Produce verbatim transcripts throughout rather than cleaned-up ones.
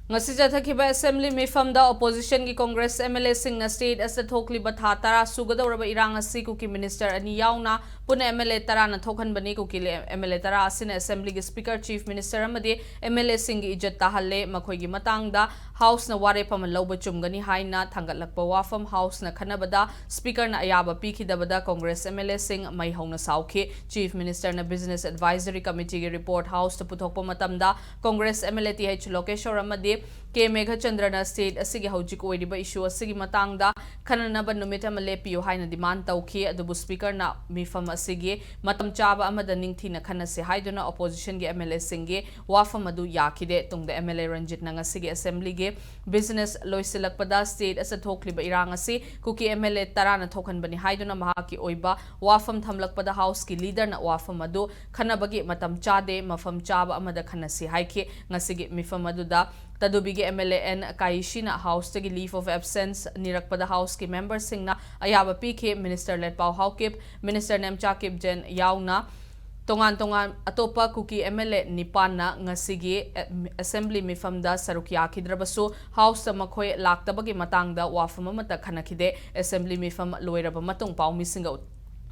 ꯉꯁꯤ ꯆꯠꯊꯈꯤꯕ assembly ꯃꯤꯐꯝꯗ oppositionꯒꯤ Congress MLAꯁꯤꯡꯅ state ꯑꯁꯤꯗ ꯊꯣꯛꯂꯤꯕ ꯊꯥ ꯇꯔꯥ ꯁꯨꯒꯗꯧꯔꯕ ꯏꯔꯥꯡ ꯑꯁꯤ ꯀꯨꯀꯤ minister ꯑꯅꯤ ꯌꯥꯎꯅ ꯄꯨꯟꯅ MLA ꯇꯔꯥꯅ ꯊꯣꯛꯍꯟꯕꯅꯤ꯫ ꯀꯨꯀꯤ MLA ꯇꯔꯥ ꯑꯁꯤꯅ assemblyꯒꯤ speaker, chief minister ꯑꯃꯗꯤ MLAꯁꯤꯡꯒꯤ ꯏꯖꯠ ꯇꯥꯍꯜꯂꯦ꯫ ꯃꯈꯣꯏꯒꯤ ꯃꯇꯥꯡꯗ houseꯅ ꯋꯥꯔꯦꯞ ꯑꯃ ꯂꯧꯕ ꯆꯨꯝꯒꯅꯤ ꯍꯥꯏꯅ ꯊꯥꯡꯒꯠꯂꯛꯄ ꯋꯥꯐꯝ houseꯅ ꯈꯟꯅꯕꯗ speakerꯅ ꯑꯌꯥꯕ ꯄꯤꯈꯤꯗꯕꯗ Congress MLAꯁꯤꯡ ꯃꯩ ꯍꯧꯅ ꯁꯥꯎꯈꯤ꯫ Chief ministerꯅ business advisory committeeꯒꯤ report houseꯇ ꯄꯨꯊꯣꯛꯄ ꯃꯇꯝꯗ Congress MLA th Lokeshwar ꯑꯃꯗꯤ K Meghachandraꯅ state ꯑꯁꯤꯒꯤ ꯍꯧꯖꯤꯛ ꯑꯣꯏꯔꯤꯕ issue ꯑꯁꯤꯒꯤ ꯃꯇꯥꯡꯗ ꯈꯟꯅꯅꯕ ꯅꯨꯃꯤꯠ ꯑꯃ ꯂꯦꯞꯄꯤꯌꯨ ꯍꯥꯏꯅ demand ꯇꯧꯈꯤ꯫ ꯑꯗꯨꯕꯨ speakerꯅ ꯃꯤꯐꯝ ꯑꯁꯤꯒꯤ ꯃꯇꯝ ꯆꯥꯕ ꯑꯃꯗ ꯅꯤꯡꯊꯤꯅ ꯈꯟꯅꯁꯤ ꯍꯥꯏꯗꯨꯅ oppositionꯒꯤ MLAꯁꯤꯡꯒꯤ ꯋꯥꯐꯝ ꯑꯗꯨ ꯌꯥꯈꯤꯗꯦ꯫ ꯇꯨꯡꯗ MLA ꯔꯟꯖꯤꯠꯅ ꯉꯁꯤꯒꯤ assemblyꯒꯤ business ꯂꯣꯏꯁꯤꯜꯂꯛꯄꯗ state ꯑꯁꯤꯗ ꯊꯣꯛꯂꯤꯕ ꯏꯔꯥꯡ ꯑꯁꯤ ꯀꯨꯀꯤ MLA ꯇꯔꯥꯅ ꯊꯣꯛꯍꯟꯕꯅꯤ ꯍꯥꯏꯗꯨꯅ ꯃꯍꯥꯛꯀꯤ ꯑꯣꯏꯕ ꯋꯥꯐꯝ ꯊꯝꯂꯛꯄꯗ houseꯀꯤ leaderꯅ ꯋꯥꯐꯝ ꯑꯗꯨ ꯈꯟꯅꯕꯒꯤ ꯃꯇꯝ ꯆꯥꯗꯦ, ꯃꯐꯝ ꯆꯥꯕ ꯑꯃꯗ ꯈꯟꯅꯁꯤ ꯍꯥꯏꯈꯤ꯫ ꯉꯁꯤꯒꯤ ꯃꯤꯐꯝ ꯑꯗꯨꯗ ꯇꯗꯨꯕꯤꯒꯤ MLA N Kaishina houseꯇꯒꯤ leave of absence ꯅꯤꯔꯛꯄꯗ houseꯀꯤ memberꯁꯤꯡꯅ ꯑꯌꯥꯕ ꯄꯤꯈꯤ꯫ Minister ꯂꯦꯠꯄꯥꯎ ꯍꯥꯎꯀꯤꯞ, minister ꯅꯦꯝꯆꯥ ꯀꯤꯞꯖꯦꯟ ꯌꯥꯎꯅ ꯇꯣꯉꯥꯟ ꯇꯣꯉꯥꯟ ꯑꯇꯣꯞꯄ ꯀꯨꯀꯤ MLA ꯅꯤꯄꯥꯟꯅ ꯉꯁꯤꯒꯤ assembly ꯃꯤꯐꯝꯗ ꯁꯔꯨꯛ ꯌꯥꯈꯤꯗ꯭ꯔꯕꯁꯨ houseꯇ ꯃꯈꯣꯏ ꯂꯥꯛꯇꯕꯒꯤ ꯃꯇꯥꯡꯗ ꯋꯥꯐꯝ ꯑꯃꯠꯇ ꯈꯟꯅꯈꯤꯗꯦ꯫ Assembly ꯃꯤꯐꯝ ꯂꯣꯏꯔꯕ ꯃꯇꯨꯡ ꯄꯥꯎꯃꯤꯁꯤꯡꯒ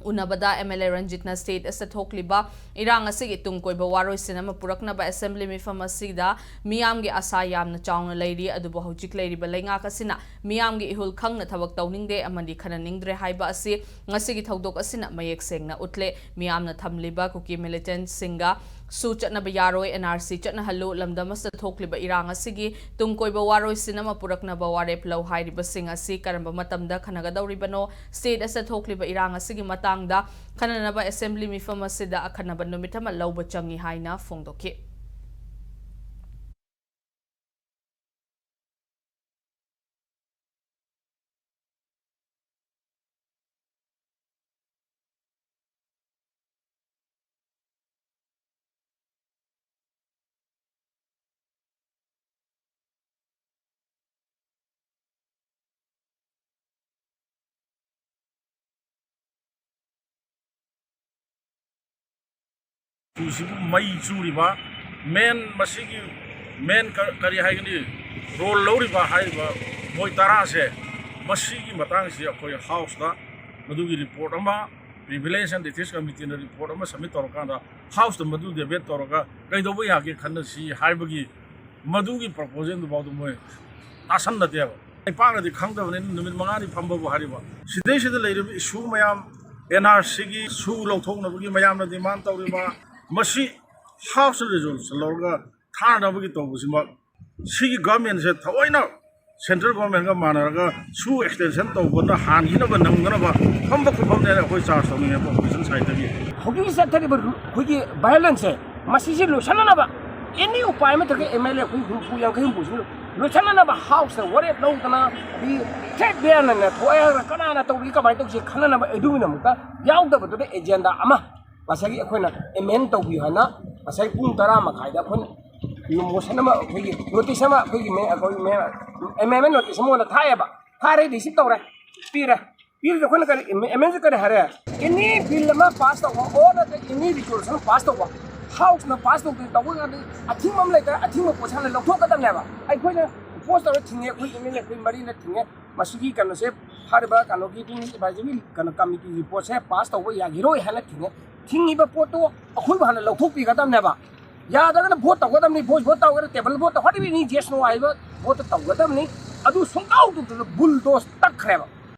ꯎꯅꯕꯗ MLA ꯔꯟꯖꯤꯠꯅ state ꯑꯁꯤꯗ ꯊꯣꯛꯂꯤꯕ ꯏꯔꯥꯡ ꯑꯁꯤꯒꯤ ꯇꯨꯡ ꯀꯣꯏꯕ ꯋꯥꯔꯣꯏꯁꯤꯟ ꯑꯃ ꯄꯨꯔꯛꯅꯕ assembly ꯃꯤꯐꯝ ꯑꯁꯤꯗ ꯃꯤꯌꯥꯝꯒꯤ ꯑꯁꯥ ꯌꯥꯝꯅ ꯆꯥꯎꯅ ꯂꯩꯔꯤ, ꯑꯗꯨꯕꯨ ꯍꯧꯖꯤꯛ ꯂꯩꯔꯤꯕ ꯂꯩꯉꯥꯛ ꯑꯁꯤꯅ ꯃꯤꯌꯥꯝꯒꯤ ꯏꯍꯨꯜ ꯈꯪꯅ ꯊꯕꯛ ꯇꯧꯅꯤꯡꯗꯦ ꯑꯃꯗꯤ ꯈꯟꯅꯅꯤꯡꯗ꯭ꯔꯦ ꯍꯥꯏꯕ ꯑꯁꯤ ꯉꯁꯤꯒꯤ ꯊꯧꯗꯣꯛ ꯑꯁꯤꯅ ꯃꯌꯦꯛ ꯁꯦꯡꯅ ꯎꯠꯂꯦ꯫ ꯃꯤꯌꯥꯝꯅ ꯊꯝꯂꯤꯕ ꯀꯨꯀꯤ militantꯁꯤꯡꯒ ꯁꯨ ꯆꯠꯅꯕ ꯌꯥꯔꯣꯏ, NRC ꯆꯠꯅꯍꯜꯂꯨ, ꯂꯝꯗꯝ ꯑꯁꯤꯗ ꯊꯣꯛꯂꯤꯕ ꯏꯔꯥꯡ ꯑꯁꯤꯒꯤ ꯇꯨꯡ ꯀꯣꯏꯕ ꯋꯥꯔꯣꯏꯁꯤꯟ ꯑꯃ ꯄꯨꯔꯛꯅꯕ ꯋꯥꯔꯦꯞ ꯂꯧ ꯍꯥꯏꯔꯤꯕꯁꯤꯡ ꯑꯁꯤ ꯀꯔꯝꯕ ꯃꯇꯝꯗ ꯈꯟꯅꯒꯗꯧꯔꯤꯕꯅꯣ? State ꯑꯁꯤꯗ ꯊꯣꯛꯂꯤꯕ ꯏꯔꯥꯡ ꯑꯁꯤꯒꯤ ꯃꯇꯥꯡꯗ ꯈꯟꯅꯅꯕ assembly ꯃꯤꯐꯝ ꯑꯁꯤꯗ ꯑꯈꯟꯅꯕ ꯅꯨꯃꯤꯠ ꯑꯃ ꯂꯧꯕ ꯆꯪꯏ ꯍꯥꯏꯅ ꯐꯣꯡꯗꯣꯛꯈꯤ꯫ ꯁꯤꯕꯨ ꯃꯩ ꯆꯨꯔꯤꯕ main ꯃꯁꯤꯒꯤ ꯃꯦꯟ ꯀꯔꯤ ꯍꯥꯏꯒꯅꯤ, ꯔꯣꯜ ꯂꯧꯔꯤꯕ ꯍꯥꯏꯔꯤꯕ ꯃꯣꯏ ꯇꯔꯥꯁꯦ, ꯃꯁꯤꯒꯤ ꯃꯇꯥꯡꯁꯤ ꯑꯩꯈꯣꯏ ꯍꯥꯎꯁꯇ ꯃꯗꯨꯒꯤ ꯔꯤꯄꯣꯔꯠ ꯑꯃ, ꯄ꯭ꯔꯤꯚꯤꯂꯦꯖ ꯑꯦꯟ ꯏꯊꯤꯛꯁ ꯀꯃꯤꯇꯤꯅ ꯔꯤꯄꯣꯔꯠ ꯑꯃ ꯁꯕꯃꯤꯠ ꯇꯧꯔꯀꯥꯟꯗ ꯍꯥꯎꯁꯇ ꯃꯗꯨ ꯗꯦꯕꯦꯠ ꯇꯧꯔꯒ ꯀꯩꯗꯧꯕ ꯌꯥꯒꯦ ꯈꯟꯅꯁꯤ ꯍꯥꯏꯕꯒꯤ ꯃꯗꯨꯒꯤ ꯄ꯭ꯔꯄꯣꯖꯦꯜꯗꯨꯐꯥꯎꯗ ꯃꯣꯏ ꯇꯥꯁꯟꯅꯗꯦꯕ꯫ ꯂꯩꯄꯥꯛꯅꯗꯤ ꯈꯪꯗꯕꯅꯤꯅ ꯅꯨꯃꯤꯠ ꯃꯉꯥꯅꯤ ꯐꯝꯕꯕꯨ ꯍꯥꯏꯔꯤꯕ꯫ ꯁꯤꯗꯩꯁꯤꯗ ꯂꯩꯔꯤꯕ ꯏꯁꯨ ꯃꯌꯥꯝ, ꯑꯦꯟ ꯑꯥꯔ ꯁꯤꯒꯤ ꯁꯨ ꯂꯧꯊꯣꯛꯅꯕꯒꯤ ꯃꯌꯥꯝꯅ ꯗꯤꯃꯥꯟ ꯇꯧꯔꯤꯕ, ꯃꯁꯤ ꯍꯥꯎꯁꯇ ꯔꯤꯖꯣꯂꯨꯁꯟ ꯂꯧꯔꯒ ꯊꯥꯅꯕꯒꯤ ꯇꯧꯕꯁꯤꯃꯛ ꯁꯤꯒꯤ ꯒꯚꯔꯟꯃꯦꯟꯁꯦ ꯊꯑꯣꯏꯅ ꯁꯦꯟꯇ꯭ꯔꯦꯜ ꯒꯚꯔꯟꯃꯦꯟꯒ ꯃꯥꯟꯅꯔꯒ ꯁꯨ ꯑꯦꯛꯁꯇꯦꯟꯁꯟ ꯇꯧꯕꯗ ꯍꯥꯟꯈꯤꯅꯕ ꯅꯪꯅꯕ ꯐꯝꯕ ꯈꯨꯐꯝꯅꯦꯅ ꯑꯩꯈꯣꯏ ꯆꯥꯔꯖ ꯇꯧꯅꯤꯡꯉꯦꯕ ꯑꯣꯄꯣꯖꯤꯁꯟ ꯁꯥꯏꯗꯇꯒꯤ꯫ ꯍꯧꯖꯤꯛ ꯆꯠꯊꯔꯤꯕ ꯔꯨ-, ꯑꯩꯈꯣꯏꯒꯤ ꯚꯥꯏꯑꯣꯂꯦꯟꯁꯁꯦ, ꯃꯁꯤꯁꯦ ꯂꯣꯏꯁꯤꯟꯅꯅꯕ ꯑꯦꯅꯤ ꯎꯄꯥꯏ ꯑꯃ ꯅꯠꯇ꯭ꯔꯒ ꯑꯦꯝ ꯑꯦꯜ ꯑꯦ ꯑꯩꯈꯣꯏ ꯍꯨꯝꯐꯨ, ꯌꯥꯡꯈꯩ, ꯍꯨꯝꯐꯨꯁꯤꯅ ꯂꯣꯏꯁꯤꯟꯅꯅꯕ ꯍꯥꯎꯁꯇ ꯋꯥꯔꯦꯞ ꯂꯧꯗꯅ, ꯑꯗꯒꯤ ꯊ꯭ꯔꯦꯠ ꯕꯦꯟ ꯑꯅ ꯊꯣꯛꯑꯦ ꯍꯥꯏꯔꯒ ꯀꯅꯥꯅ ꯇꯧꯔꯤ, ꯀꯃꯥꯏꯅ ꯇꯧꯁꯤ ꯈꯟꯅꯅꯕ ꯑꯗꯨꯒꯤꯗꯃꯛꯇ ꯌꯥꯎꯗꯕꯗꯨꯗ ꯑꯦꯖꯦꯟꯗꯥ ꯑꯃ ꯉꯁꯥꯏꯒꯤ ꯑꯩꯈꯣꯏꯅ ꯑꯦꯃꯦꯟ ꯇꯧꯕꯤꯌꯨ ꯍꯥꯏꯅ ꯉꯁꯥꯏ ꯄꯨꯡ ꯇꯔꯥ ꯃꯈꯥꯏꯗ ꯑꯩꯈꯣꯏꯅ ꯃꯣꯁꯟ ꯑꯃ, ꯑꯩꯈꯣꯏꯒꯤ ꯅꯣꯇꯤꯁ ꯑꯃ, ꯑꯩꯈꯣꯏꯒꯤ ꯃꯦ-, ꯑꯩꯈꯣꯏ ꯃꯦ-, ꯑꯦꯃꯦꯟꯃꯦꯟ ꯅꯣꯇꯤꯁ ꯑꯃ ꯑꯣꯏꯅ ꯊꯥꯏꯑꯕ꯫ ꯊꯥꯔꯦ, ꯔꯤꯁꯤꯞ ꯇꯧꯔꯦ, ꯄꯤꯔꯦ꯫ ꯄꯤꯔꯤꯗ ꯑꯩꯈꯣꯏꯅ ꯀꯔꯤ, ꯑꯦꯃꯦꯟꯁꯦ ꯀꯔꯤ ꯍꯥꯏꯔꯦ? ꯑꯦꯅꯤ ꯕꯤꯜ ꯑꯃ ꯄꯥꯁ ꯇꯧꯕ, ꯑꯣꯔ ꯅꯠꯇ꯭ꯔꯒ ꯑꯦꯅꯤ ꯔꯤꯖꯣꯂꯨꯁꯟ ꯄꯥꯁ ꯇꯧꯕ, ꯍꯥꯎꯁꯅ ꯄꯥꯁ ꯇꯧꯗꯣꯏ ꯇꯧꯕ ꯀꯥꯟꯗ ꯑꯊꯤꯡꯕ ꯑꯃ ꯂꯩꯇꯥꯔꯦ, ꯑꯊꯤꯡꯕ ꯄꯣꯠꯁꯛꯅ ꯂꯧꯊꯣꯛꯀꯗꯕꯅꯦꯕ꯫ ꯑꯩꯈꯣꯏꯅ ꯑꯣꯄꯣꯁ ꯇꯧꯔ ꯊꯤꯡꯉꯦ, ꯑꯩꯈꯣꯏ ꯑꯦꯝ ꯑꯦꯜ ꯑꯦ ꯑꯩꯈꯣꯏ ꯃꯔꯤꯅ ꯊꯤꯡꯉꯦ꯫ ꯃꯁꯤꯒꯤ ꯀꯩꯅꯣꯁꯦ, ꯍꯥꯏꯔꯤꯕ ꯀꯩꯅꯣꯒꯤ ꯇꯨꯡ ꯑꯦꯗꯚꯥꯏꯖꯔꯤ ꯀꯩꯅꯣ ꯀꯃꯤꯇꯤꯒꯤ ꯄꯣꯠꯁꯦ ꯄꯥꯁ ꯇꯧꯕ ꯌꯥꯈꯤꯔꯣꯏ ꯍꯥꯏꯅ ꯊꯤꯡꯉꯦ꯫ ꯊꯤꯡꯉꯤꯕ ꯄꯣꯠꯇꯣ ꯑꯩꯈꯣꯏꯕꯨ ꯍꯥꯟꯅ ꯂꯧꯊꯣꯛꯄꯤꯒꯗꯕꯅꯦꯕ꯫ ꯌꯥꯗ꯭ꯔꯒꯅ ꯚꯣꯠ ꯇꯧꯒꯗꯕꯅꯤ, ꯚꯣꯏꯁ ꯚꯣꯠ ꯇꯧꯒꯗ꯭ꯔꯥ, ꯇꯦꯕꯜ ꯚꯣꯠ ꯇꯧꯒꯗꯕꯅꯤ, ꯌꯦꯁ ꯅꯣ ꯍꯥꯏꯕ ꯚꯣꯠꯇ ꯇꯧꯒꯗꯕꯅꯤ꯫ ꯑꯗꯨ ꯁꯨꯡꯇꯧ ꯇꯧꯗꯅ ꯕꯨꯜꯗꯣꯁ ꯇꯛꯈ꯭ꯔꯦꯕ꯫